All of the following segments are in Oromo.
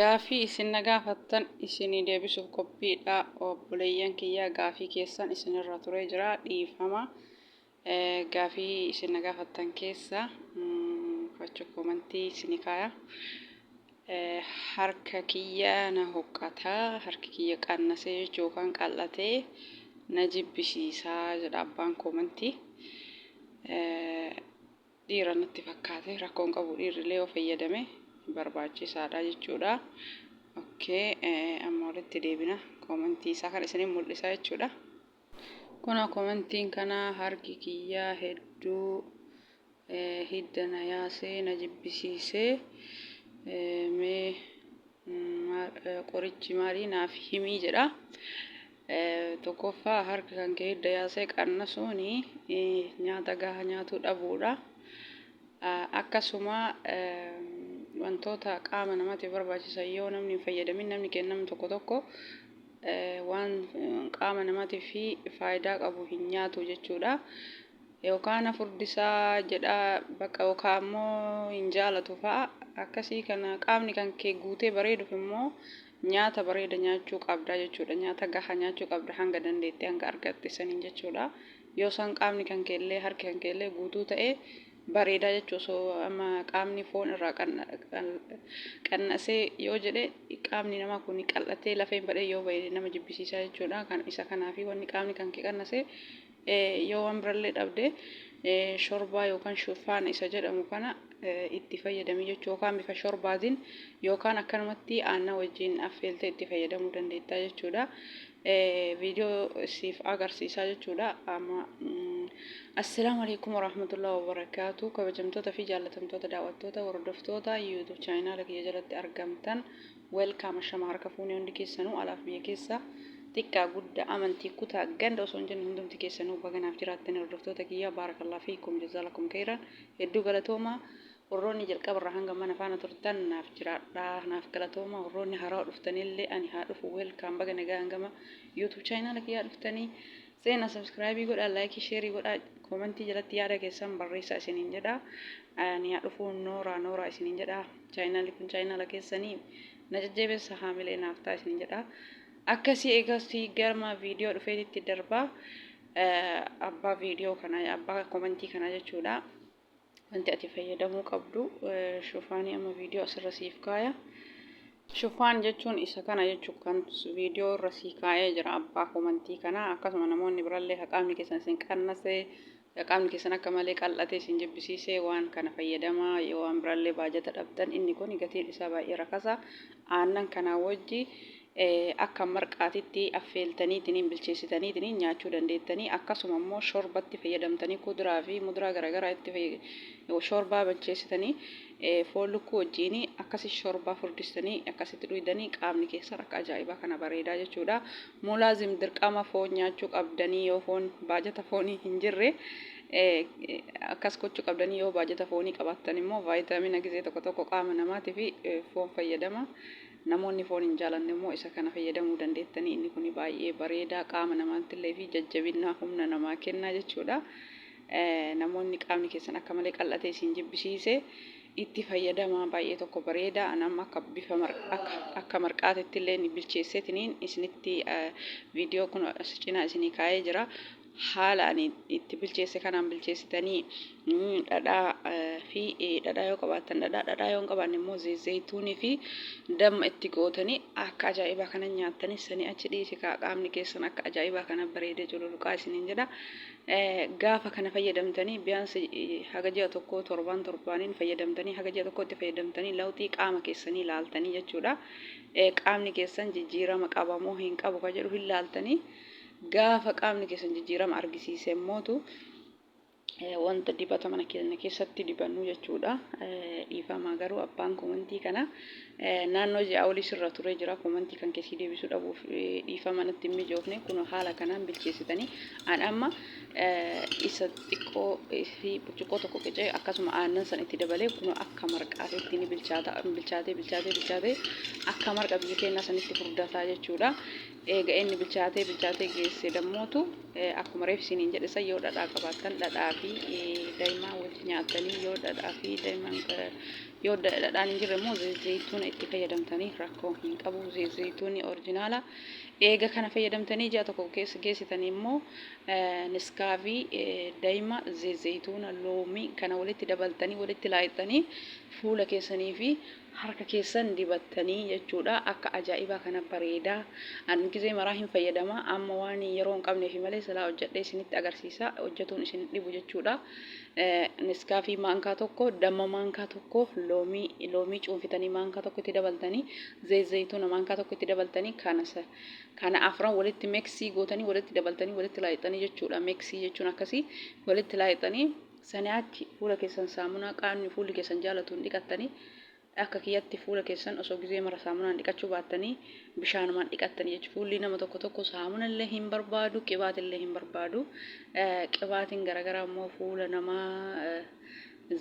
Gaafii isin na gaafattan isinii deebisuuf qophiidha obboleeyyan kiyya gaafii keessan isinirra turee jira dhiifama gaafii isin na gaafattan keessa facho koomantii isinii kaaya harka kiyya na hoqqata harki kiyya qannasee jechuu yookaan qal'atee na jibbisiisa jedha abbaan koomantii. Dhiira natti fakkaate rakkoo hin qabu dhiirrillee yoo fayyadame barbaachisaadha jechuudha. Okay, amma walitti deebina koomentii isaa kan isinin mul'isa jechuudha. Kuna koomentiin kana harki kiyyaa hedduu hidda na yaasee na jibbisiisee mee qorichi maalii naaf himii jedha. Tokkoffaa harka kan kee hidda yaasee qannasuun nyaata gahaa nyaatuu dhabuudha. Akkasuma wantoota qaama namaatiif barbaachisan yoo namni hin fayyadamin namni kennamu tokko tokko waan qaama namaatiif faayidaa qabu hin nyaatu jechuudha. Yookaan na furdisaa jedha bakka yookaan ammoo hin jaalatu fa'a akkasii kana qaamni kan kee guutee bareeduuf immoo nyaata bareeda nyaachuu qabda jechuudha. Nyaata gahaa nyaachuu qabda hanga dandeette hanga argatte saniin jechuudha. Yoo san qaamni kan kee illee harki kan kee illee guutuu ta'e bareedaa jechuu osoo amma qaamni foon irraa qannasee yoo jedhe qaamni namaa kun qal'atee lafeen badhee yoo bahe nama jibbisiisaa jechuudha. Kan isa kanaafi wanni qaamni kan kee qannasee Yoo waan birallee dhabde shorbaa yookaan shufaana isa jedhamu kana itti fayyadami jechuu yookaan bifa shorbaatiin yookaan akkanumatti aannan wajjin affeeltee itti fayyadamuu dandeetta jechuudha. Viidiyoo siif agarsiisaa jechuudha. Amma Assalaamu alaikum warahmatullahi wabarakaatu. Kabajamtoota fi jaallatamtoota daawwattoota hordoftoota YouTube chaayinaala kiyya jalatti argamtan Welcome ashama harka fuune hundi keessanuu alaaf biyya keessa xiqqaa gudda amantii kutaa ganda osoo hin jenne hundumti keessanuu baga naaf jiraattani hordoftoota kiyya baarakallah fiikum jazaalakum keyran hedduu galatooma warroonni jalqabarraa hanga mana faana turtan naaf jiraadhaa naaf galatooma warroonni harawa dhuftanillee ani haa dhufu welcome baga nagaa hangama youtube chaayinaala kiyyaa dhuftanii Seena subscribe godhaa like share godhaa komentii jalatti yaada keessan barreessaa isiniin jedha. Ani haa dhufuu nooraa nooraa isiniin jedha. Chaayinaalli kun chaayinaala keessanii na jajjabeessa haamilee naaf ta'a isiniin jedha. Akkasii eegasii garma viidiyoo dhufeetitti darbaa abbaa viidiyoo kana abbaa komentii kana jechuudha. Wanti ati fayyadamuu qabdu shufaanii amma viidiyoo asirra siif kaaya. Shufaan jechuun isa kana jechuun kan viidiyoo irra sii kaa'ee jira abbaa komantii kana akkasuma namoonni birallee ka qaamni keessan isin qannase ka qaamni keessan akka malee qal'ate isin jibbisiise waan kana fayyadamaa yoo waan birallee baajata dhabdan inni kun gatiin isaa baay'ee rakasa aannan kanaa wajji akka marqaatitti affeeltaniitiniin bilcheessitaniitiniin nyaachuu dandeettanii akkasuma immoo shorbatti fayyadamtanii kuduraa fi muduraa garaagaraa itti shorbaa bilcheessitanii foon lukkuu wajjiin akkasi shorbaa furdistanii akkasitti dhuydanii qaamni keessan akka ajaa'ibaa kana bareedaa jechuudha. Mulaazim dirqama foon nyaachuu qabdanii yoo foon baajata foonii hin jirre akkas gochuu qabdanii yoo baajata foonii qabaattan immoo vaayitaamina gizee tokko tokko qaama namaatii fi foon fayyadama. Namoonni foon hin jaalanne immoo isa kana fayyadamuu dandeettanii inni kun baay'ee bareedaa qaama namaattillee fi jajjabinaa humna namaa kennaa jechuudha. Namoonni qaamni keessan akka malee qal'atee isin jibbisiise itti fayyadamaa baay'ee tokko bareeda. Ani amma akka bifa akka marqaatitti illee bilcheesseetiniin isinitti viidiyoo kun as cinaa isinii kaa'ee jira. Haala ani itti bilcheesse kanaan bilcheessitanii dhadhaa fi dhadhaa yoo qabaattan dhadhaa dhadhaa yoo hin qabaanne immoo zayituunii fi damma itti gootanii akka ajaa'ibaa kana nyaattanii sanii achi dhiisi kaa qaamni keessan akka ajaa'ibaa kana bareedee cululuqaa isiniin jedha. Gaafa kana fayyadamtanii biyaansi haga ji'a tokkoo torbaan torbaaniin fayyadamtanii haga ji'a tokkootti fayyadamtanii lawxii qaama keessanii laaltanii jechuudha. Qaamni keessan jijjiirama qaba moo hin qabu ka jedhu hin laaltanii. Gaafa qaamni keessan jijjiirama argisiise immootu wanta dibata mana keenya keessatti dibannu jechuudha. Dhiifama garuu abbaan komantii kana naannoo ji'a olii sirra turee jira. Komantii kan keessi deebisuu dhabuuf dhiifama natti hin mijoofne kun haala kanaan bilcheessitanii an amma isa xiqqoo xiqqoo fi burcuqqoo tokko qicee akkasuma aannan san itti dabalee kun akka marqaatitti ni bilchaata. Bilchaatee bilchaatee bilchaatee akka marqa biyya keenyaa sanitti furdataa jechuudha. Eega inni bilchaatee bilchaatee geesse dammootu akkuma reef isiniin jedhe san, yoo dhadhaa qabaattan dhadhaa fi daa'imaa wajji nyaattanii, yoo dhadhaa fi daa'imaan yoo dhadhaan hin jirre immoo zayituuna itti fayyadamtanii rakkoo hin qabu. Zayituunni original. Eega kana fayyadamtanii ji'a tokko keessa geessitanii immoo Niskaafii, daa'ima, zayituuna, loomii kana walitti dabaltanii walitti laayixanii fuula keessanii fi harka keessan dibattanii jechuudha. Akka ajaa'ibaa kana bareedaa. Ani gizee maraa hin fayyadama. Amma waan yeroo hin qabneef malee silaa hojjedhee isinitti agarsiisa. Hojjetuun isin dhibu jechuudha. Niskaafii maankaa tokko, damma maankaa tokko, loomii cuunfitanii maankaa tokko itti dabaltanii, zayituuna maankaa tokko itti dabaltanii, kana afran walitti mix gootanii, walitti dabaltanii, walitti laayixanii jechuudha. Mix jechuun akkasii walitti laayixanii sanii achi fuula keessan saamunaa qaamni fuulli keessan jaalatuun dhiqattanii, akka kiyyatti fuula keessan osoo gizee mara saamunaan dhiqachuu baattanii bishaanumaan dhiqattanii jechuudha. Fuulli nama tokko tokko saamunallee hin barbaadu, qibaatillee hin barbaadu. Qibaatiin garaagaraa immoo fuula namaa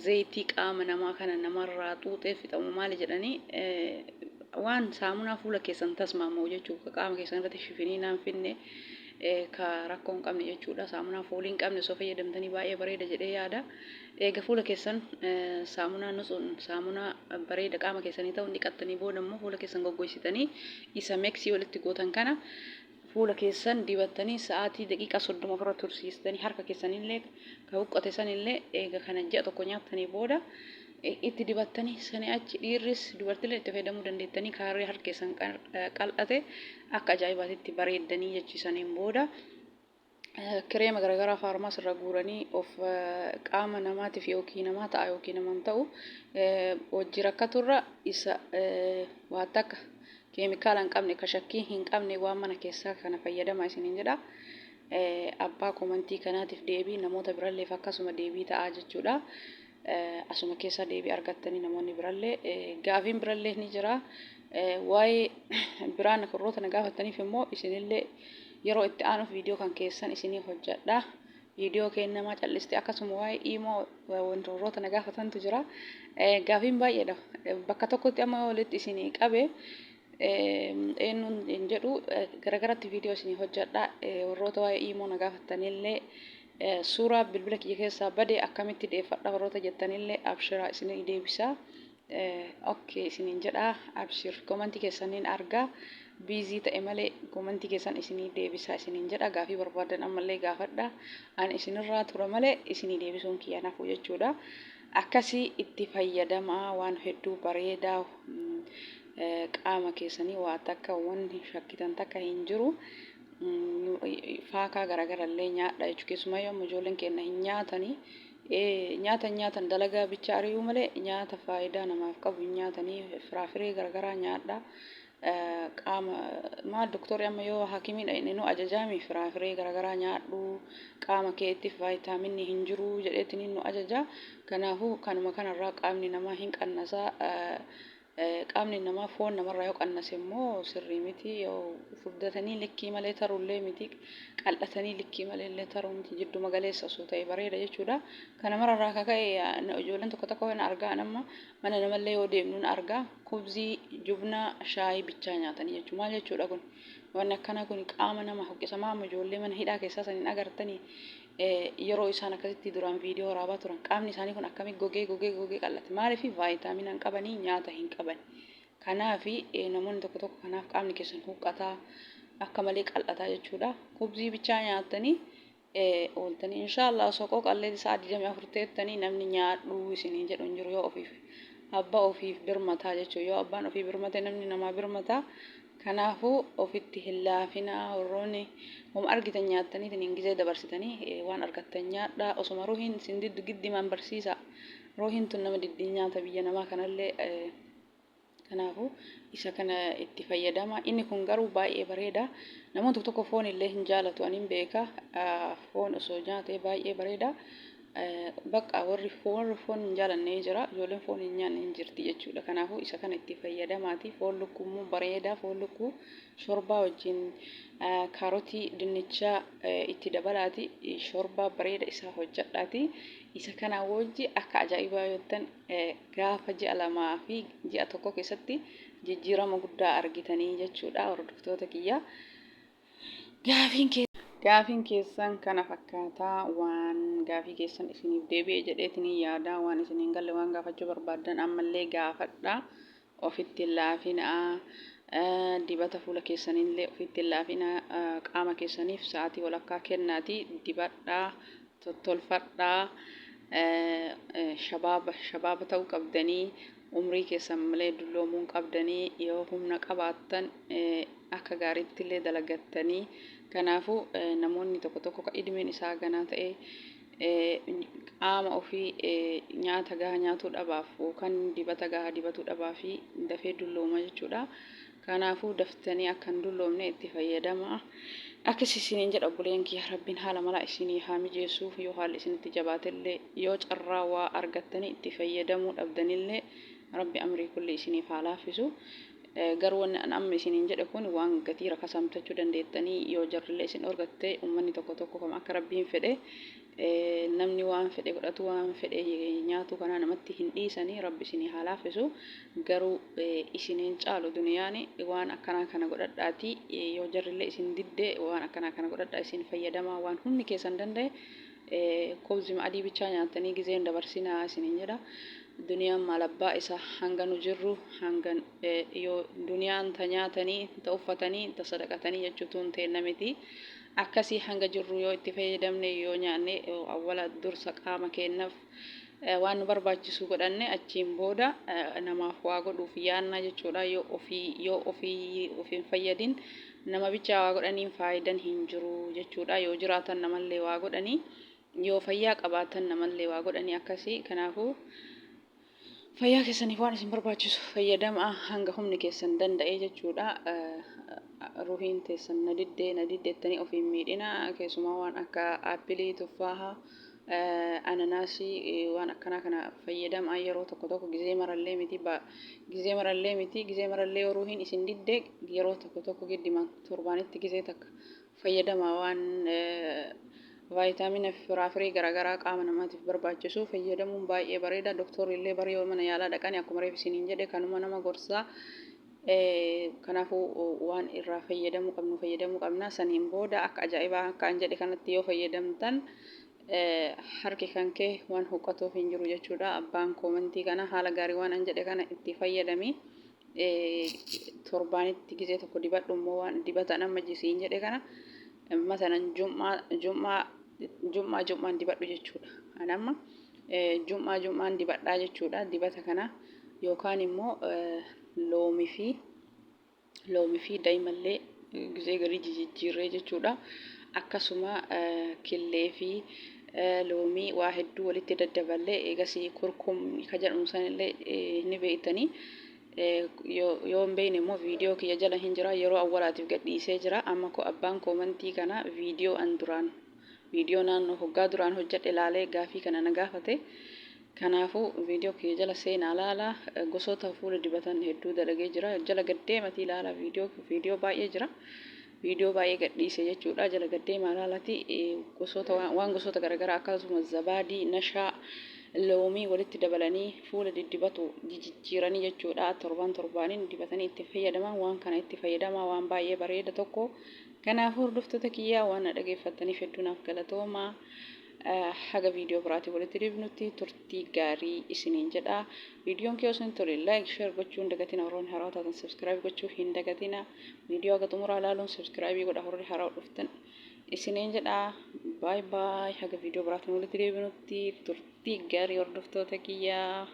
zayitii qaama namaa kana namarraa xuuxee fixamu maali jedhanii, waan saamunaa fuula keessan tasmaama'u jechuudha. Qaama keessan irratti shifinii naan finne ka rakkoo hin qabne jechuudha. Saamunaa foolii hin qabne osoo fayyadamtanii baay'ee bareeda jedhee yaada. Eega fuula keessan saamunaa nutsuun, saamunaa bareeda qaama keessanii ta'uun dhiqattanii booda immoo fuula keessan goggoysitanii isa mix walitti gootan kana fuula keessan dibattanii sa'aatii daqiiqaa 30 ofirra tursiistanii, harka keessanillee ka huqqate sanillee eega kana ji'a tokko nyaattanii booda itti dibattanii, sanii achi dhiirris dubartillee itti fayyadamuu dandeettanii, kaarree harka keessan qal'ate akka ajaa'ibaatitti bareeddanii jechiisaniin booda. Kireema garaagaraa faarmaas irra guuranii of qaama namaatiif yookiin namaa ta'a yookiin namaan ta'u hojii rakkaturra, isa waa takka keemikaala hin qabne, ka shakkii hin qabne, waan mana keessaa kana fayyadama isiniin jedha. Abbaa komantii kanaatiif deebii, namoota biralleef akkasuma deebii ta'a jechuudha. Asuma keessa deebii argattanii namoonni birallee gaafiin birallee ni jira. Waa'ee biraan warroota na gaafataniif immoo isinillee yeroo itti aanuuf viidiyoo kan keessan isinii hojjedha. Viidiyoo kennamaa callistee akkasuma waa'ee iimoo warroota na gaafatantu jira. Gaafiin baay'eedha. Bakka tokkotti amma walitti isinii qabe eenyuun hin jedhu, garagaratti viidiyoo isinii hojjedha. Warroota waa'ee iimoo na gaafattanillee, suuraa bilbila kiyya keessaa bade akkamitti deeffadha warroota jettanillee, abshiraa, isinii deebisa. Okay isiniin jedha, abshir, komantii keessaniin argaa, busy ta'e malee komantii keessan isinii deebisa isiniin jedha. Gaafii barbaadan ammallee gaafadha. Ani isinirraa tura malee isinii deebisuun kiyya nafu jechuudha. Akkasii itti fayyadamaa, waan hedduu bareedaa, qaama keessanii waa takka wanni shakkitan takka hin jiru. Faakaa garagarallee nyaadha jechuudha. Keessumaa yoo ijoolleen keenya hin nyaatanii, nyaatan nyaatan dalagaa bicha ari'uu malee nyaata faayidaa namaaf qabu hin nyaatanii. Firaafiree garagaraa nyaadha. Qaama maal doktorri amma yoo hakimiidha inni nu ajajaami, firaafiree garagaraa nyaadhu, qaama keetiif vaayitaaminni hin jiru jedheetiin nu ajaja. Kanaafuu kanuma kanarraa qaamni namaa hin qannasaa. Qaamni namaa foon namarraa yoo qannase immoo sirrii miti. Yoo furdatanii likkii malee tarullee miti, qal'atanii likkii malee illee taruu miti, jidduma galeessa osoo ta'e bareeda jechuudha. Kana mararraa akka ka'e ijoolleen tokko tokko hin argaa, nama mana namallee yoo deemnu hin argaa, kubzii, jubnaa, shaayii bichaa nyaatanii jechuudha. Maal jechuudha kun? Wanni akkanaa kun qaama nama huqqisamaa. Amma ijoollee mana hidhaa keessaa san hin agartanii, yeroo isaan akkasitti duraan viidiyoo waraabaa turan qaamni isaanii kun akkamii gogee gogee gogee qal'ate? Maaliif? Vaayitaamina hin qabanii, nyaata hin qaban. Kanaafi namoonni tokko tokko kanaaf qaamni keessan huqqataa, akka malee qal'ataa jechuudha. Kubzii bichaa nyaatanii ooltanii, inshaallah osoo qooqallee sa'a 24 teettanii namni nyaadhu isinii jedhu hin jiru, yoo ofiif abbaa ofiif birmataa jechuudha. Yoo abbaan ofii birmate namni namaa birmataa. Kanaafuu ofitti hin laafinaa. Warroonni homa argitan nyaattaniitiin hin gizee dabarsitanii, waan argattan nyaadhaa. Osoma ruhiin isin diddu giddimaan barsiisa. Ruhiin tun nama diddii nyaata biyya namaa kanallee. Kanaafuu isa kana itti fayyadama. Inni kun garuu baay'ee bareeda. Namoonni tokko tokko foon illee hin jaalatu, ani hin beeka. Foon osoo nyaatee baay'ee bareeda. Bakka warri foon hin jaalanne jira, ijoolleen foon hin nyaanne hin jirti jechuudha. Kanaafuu isa kana itti fayyadamaati. Foon lukkuu immoo bareeda. Foon lukkuu shorbaa wajjin kaarotii, dinnichaa itti dabalaati. Shorbaa bareeda isaa hojjedhaati. Isa kana wajji akka ajaa'ibaa yoo gaafa ji'a 2 fi ji'a 1 keessatti jijjiirama guddaa argitanii jechuudha, hordoftoota kiyya. Gaafiin keessan kana fakkaataa. Waan gaafii keessan isiniif deebi'e jedheetiin yaada. Waan isin hin galle, waan gaafachuu barbaaddan ammallee gaafadha. Ofitti hin laafinaa. Dibata fuula keessanillee ofitti hin laafinaa. Qaama keessaniif sa'aatii walakkaa kennaati dibadhaa, tottolfadhaa. Shabaaba shabaaba ta'uu qabdanii, umrii keessan malee dulloomuu hin qabdanii. Yoo humna qabaattan akka gaariitti illee dalagattanii. Kanaafuu namoonni tokko tokko ka idmeen isaa ganaa ta'e qaama ofii nyaata gahaa nyaatuu dhabaaf yookaan dibata gahaa dibatuu dhabaa fi dafee dullooma jechuudha. Kanaafuu daftanii akka hin dulloomne itti fayyadama. Akkas isiniin jedha, obboleen kiyya. Rabbiin haala malaa isinii haa mijeessu. Yoo haalli isinitti jabaatellee, yoo carraa waa argattanii itti fayyadamuu dhabdanillee, Rabbi amrii kulli isiniif haa laaffisu. Garuu wanni an amma isiniin jedhe kun waan gatii rakasaan bitachuu dandeettanii. Yoo jarrillee isin dhorgatte, ummanni tokko tokko kam akka Rabbiin fedhe, namni waan fedhe godhatu, waan fedhe nyaatu kana namatti hin dhiisanii. Rabbi isinii haa laaffisu. Garuu isiniin caalu duniyaani. Waan akkanaa kana godhadhaati. Yoo jarrillee isin didde, waan akkanaa kana godhadhaa, isin fayyadamaa. Waan humni keessan danda'e kobzima adii bichaa nyaatanii gizeen dabarsinaa isiniin jedha. Duniyaan maal abbaa isa hanga nu jirru hanga yoo duniyaan ta nyaatanii, ta uffatanii, ta sadaqatanii jechuutu teenna miti. Akkasii hanga jirru yoo itti fayyadamne, yoo nyaanne, awwala dursa qaama keennaaf waan nu barbaachisu godhanne, achiin booda namaaf waa godhuuf yaanna jechuudha. Yoo ofii ofiin fayyadin nama bichaa waa godhaniin faayidan hin jiru jechuudha. Yoo jiraatan namallee waa godhanii, yoo fayyaa qabaatan namallee waa godhanii akkasii. Kanaafuu fayyaa keessaniif waan isin barbaachisu fayyadamaa hanga humni keessan danda'e jechuudha. Ruhiin teessan na diddee na diddeettanii ofiin miidhina. Keessumaa waan akka aappilii, tuffaaha, ananaasii, waan akkanaa kana fayyadamaa yeroo tokko tokko. Gizee marallee miti, gizee marallee miti. Gizee marallee yoo ruhiin isin didde, yeroo tokko tokko giddimaan torbaanitti gizee takka fayyadamaa. Waan vaayitaamina firaafirii garaagaraa qaama namaatiif barbaachisu fayyadamuun baay'ee bareeda. Doktorri illee barii yoo mana yaalaa dhaqanii akkuma reef isiniin jedhe kanuma nama gorsaa. Kanaafuu waan irraa fayyadamuu qabnu fayyadamuu qabna. Saniin booda akka ajaa'ibaa akka an jedhe kanatti yoo fayyadamtan, harki kan kee waan huqqatuuf hin jiru jechuudha. Abbaan koomentii kana haala gaarii waan an jedhe kana itti fayyadami. Torbaanitti gizee tokko dibadhu immoo waan dibatan amma jisiin jedhe kana, masalan jum'aa jum'aa jum'aa jum'aan dibadhu jechuudha. An amma jum'aa jum'aan dibadhaa jechuudha dibata kana, yookaan immoo loomii fi daa'imallee gizee garii jijjiirree jechuudha. Akkasuma killee fi loomii waa hedduu walitti daddaballee, eegasii kurkum ka jedhamu sanillee ni beektanii. Yoo hin beekne immoo viidiyoo kiyya jala hin jira, yeroo awwalaatiif gadhiisee jira. Amma ko abbaan koomantii kana viidiyoo an duraan viidiyoo naannoo hoggaa duraan hojjedhe ilaalee gaafii kana na gaafate. Kanaafuu viidiyoo kiyya jala seenaa laala. Gosoota fuula dibatan hedduu dalagee jira. Jala gaddeematii ilaala, viidiyoo baay'ee jira. Viidiyoo baay'ee gadhiise jechuudha. Jala gaddeemaa ilaalati gosoota waan gosoota garaagaraa, akkasumas zabaadii, nashaa, loomii walitti dabalanii fuula diddibatu jijjiiranii jechuudha. Torbaan torbaaniin dibatanii itti fayyadaman. Waan kana itti fayyadamaa, waan baay'ee bareeda tokko. Kanaafuu hordoftoota kiyyaa, waan na dhageeffattaniif hedduu naaf galatoomaa. Haga viidiyoo biraatiin walitti deebinutti turtii gaarii isiniin jedha. Viidiyoon kee osoo hin tole like, share gochuu hin dagatina. Warroonni haarawaa taatan subscribe gochuu hin dagatina. Viidiyoo haga xumuraa ilaaluun subscribe godha warri haarawaa dhuftan isiniin jedha. Bye bye, haga viidiyoo biraatiin walitti deebinutti turtii gaarii, hordoftoota kiyyaa.